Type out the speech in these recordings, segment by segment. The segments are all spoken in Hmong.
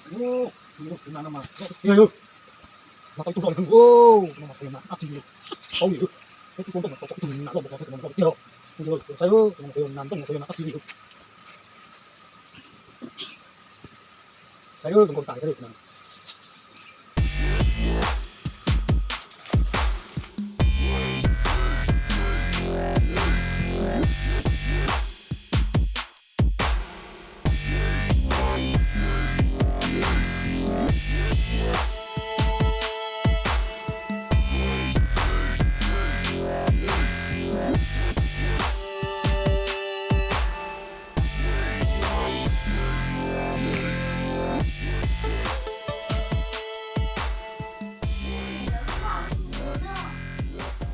Tus nas no mas loj tiag tiag, nas tau ib tug loj li no mas xyov yog nas dab tsi li, paub li. Peb twb tua ntoj mas tau ib tug nas loj npaum no, tus nas loj tiag tiag. Saib, tus nas xyov yog nas ntoj, xyov yog nas dab tsi li. Saib zoo nkaus li tas li thiab li.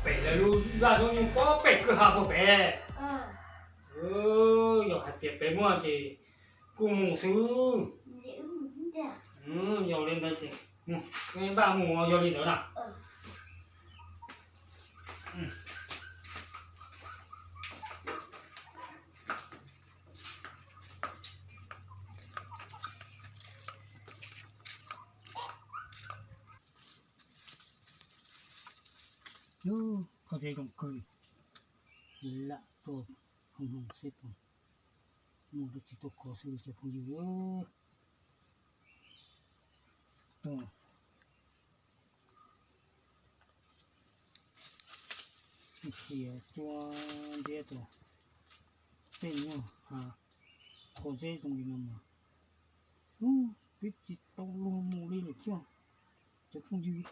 Pem lawv lub zaj zoo li pob pem kwj ha puag pem. Yog hais tias peb muaj ces kuj mus xwb. Yog li ntawd ces npaj mus yog li ntawd na. Qhov zeb zoo kawg li, lam txo hoo hoo seb puas muaj dab tsi tuaj kov xwb cov phooj ywg. Khiav cua ntiab rau tej nyuag qhov zeb zoo li no mas twb tsis tau luag mus li lawm thiab. Cov phooj ywg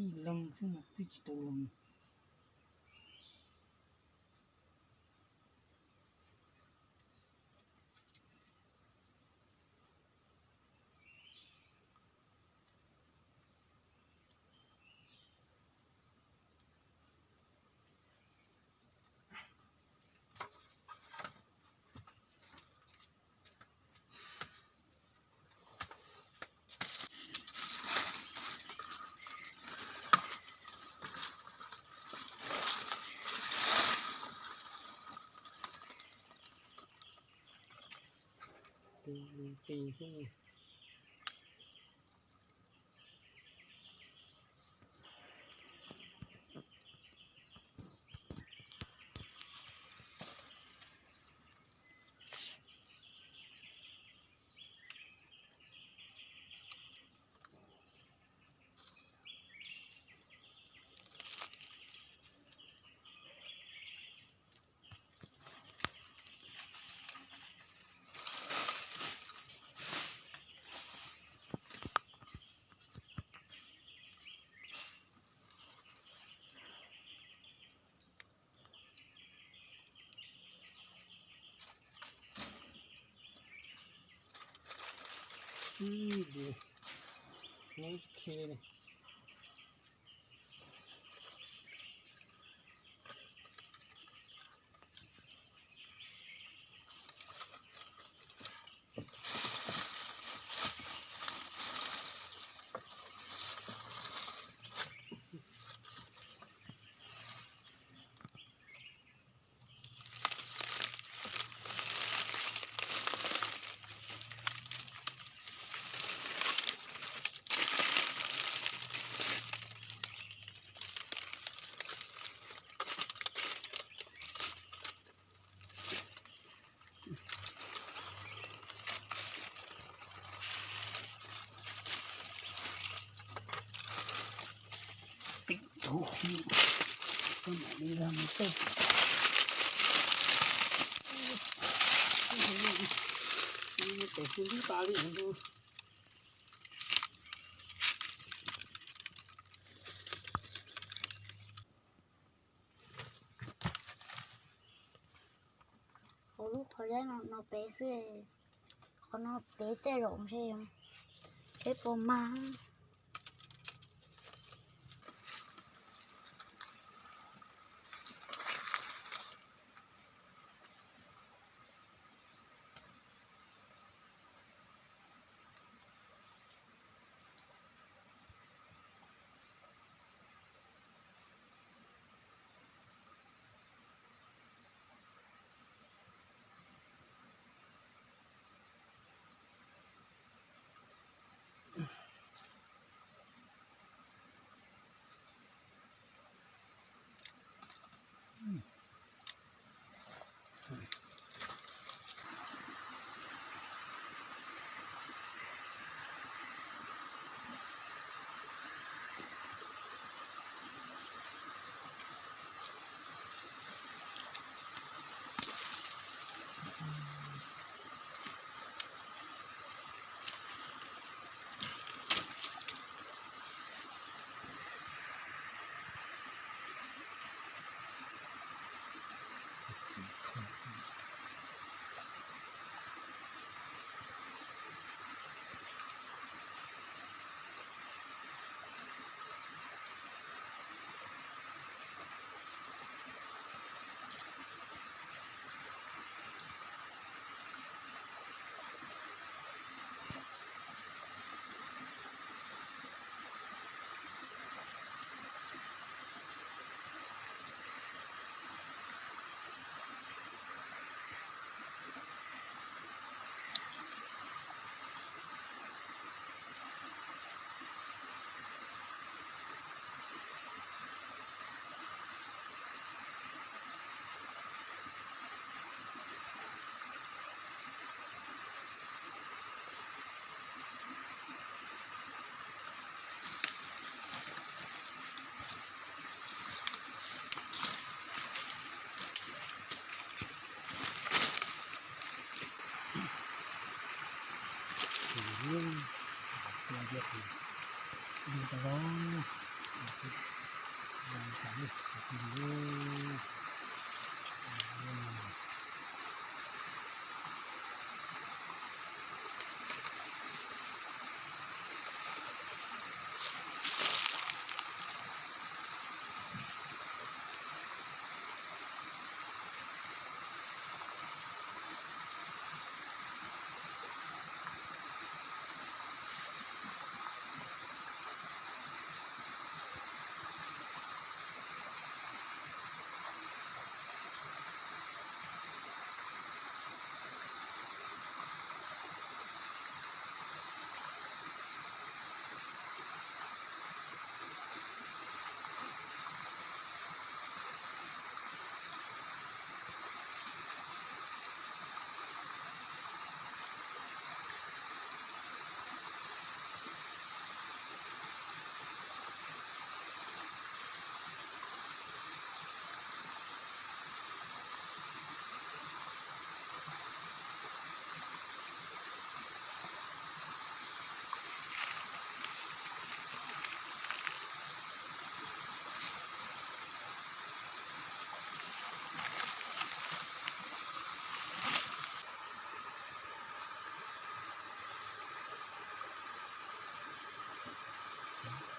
ib leeg xwb mas twb tsis tau luag mus. Tus tus xwb. Tim tau, koj mam li lag mus tau. Tes xwb ntub tas li. Hauv lub qhov zeb no pem xwb, qhov no pem tej zaum ntshe, seb puas mag.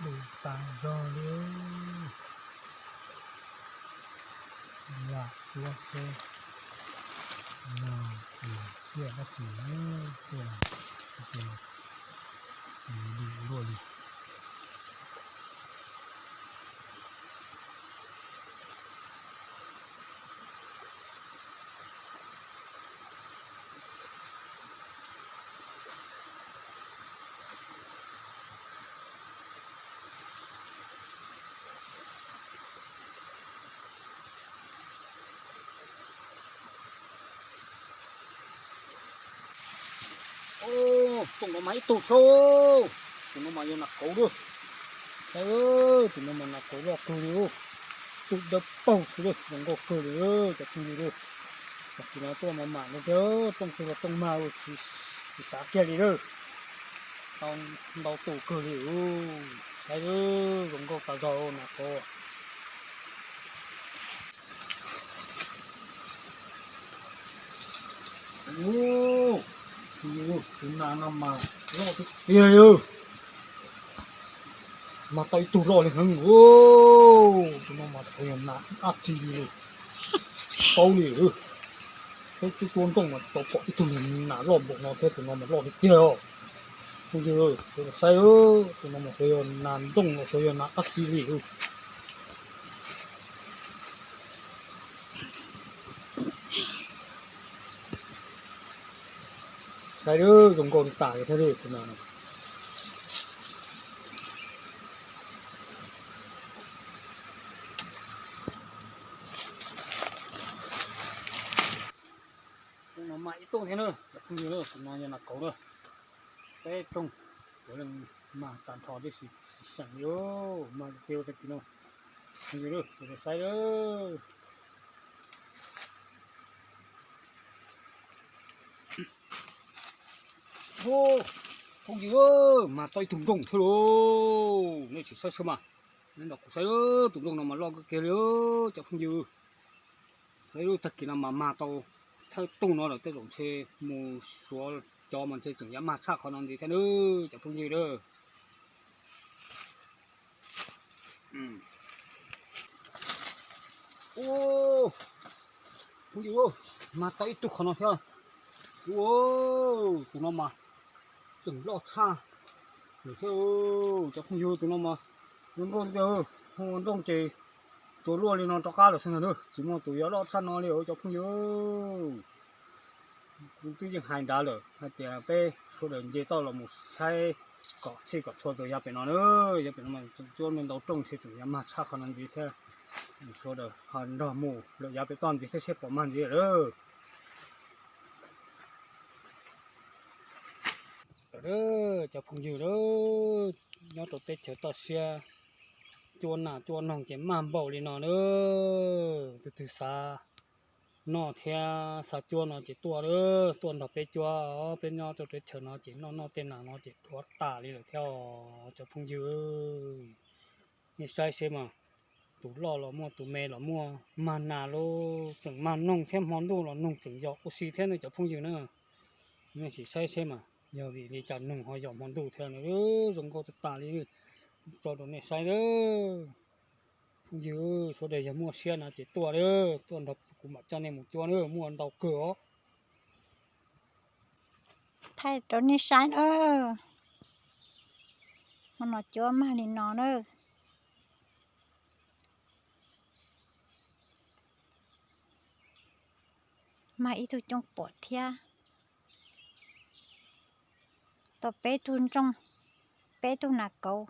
Dub tas zog li. Lam tuab seb no, ciaj dab tsi tuaj, dub luaj li. Tooj no mas ib tug thiab. Tus no mas yog nas kauv lawm. Saib, tus no mas nas kauv loj kawg li. Tus dawb paug xwb, zoo nkauj kawg li cov phooj ywg. Tam sim no tuaj mas mam no thiab, rooj twg los rooj mag, tsis xav kiag li lawm. Tau ntau tus kawg li. Saib, zoo nkauj tas zog nas kauv. Tus nas no mas loj tiag tiag li. Mas tau ib tug loj li heev. Tus no mas xyov yog nas dab tsi li, paub li. Peb twb tuaj nrooj mas tau pom ib tug nas loj npaum no thiab, tus no mas loj tiag tiag os. Phooj ywg, sawv daws saib, tus no mas xyov yog nas nrooj los xyov yog nas dab tsi li. Saib, zoo nkauj li tas li thiab li tus no. Tus no mas ib tug thiab na, cov phooj ywg, tus no yog nas kauv na. Peb rooj, kuv leej mag tag nrho tib si, tsis seem li, mag tiag tag kis no. Phooj ywg, sawv daws saib lawm. Phooj ywg, mag tau ib tug nrooj thiab lauj, nej sim saib saib mas. Nej nrog kuv saib, tus nrooj no mas loj kawg kiag li cov phooj ywg. Saib lub tag kis no mas mag tau thawj tug no lawm, tej zaum ntshe mus suav cov mas ntshe tseem yuav mag tshaj qhov no ntxiv thiab nawb cov phooj ywg. Phooj ywg, mag tau ib tug qhov no thiab. Tus no mas tseem loj tshaj lawm thiab cov phooj ywg. Tus no mas zoo nkauj tiag, hu ua nrooj ces tsuas luaj li no rov qab lawm xwb ntag, tsis muaj tus yuav loj tshaj no li cov phooj ywg. Kuv twb yeej hais nrad lawm hais tias peb sawv daws nce toj los mus saib kom txhij kom txhua tus yav pem no na. Yav pem no mas cuab ntau rooj ntshe tseem yuav mag tshaj qhov no ntxiv thiab. Sawv daws ho nrog mus lawm yav pem toj ntxiv thiab seb puas mag ntxiv lawm. Cov phooj ywg, nyob rau teb chaws toj siab, cuab nas cuab noog ces mag npaum li no na. Tus twg xav noj thiab xa cuab no ces tuaj lawm, tuaj nrog peb cuab. Peb nyob rau teb chaws no ces noj noj tej nas no ces dhuav tas li lawm thiab os cov phooj ywg. Nej saib seb mas, tus loj los muaj, tus me los muaj, mag nas los tseem mag noog thiab, hmo ntuj los noog tseem yog ua si thiab ne cov phooj ywg na. Nej sim saib seb mas yog vim li cas noog ho yog hmo ntuj thiab, zoo nkauj tas tas li. Tso rau nej saib lawm. Phooj ywg sawv daws yog muaj siab no ces tuaj lawm, tuaj nrog kuv mam coj nej mus cuab na, muaj ntau kawg os. Thaij rau nej saib na. Hmo no cuab mag li no na. Mag ib tug coob pom thiab. Tau peb tug ntsooj, peb tug nas kauv.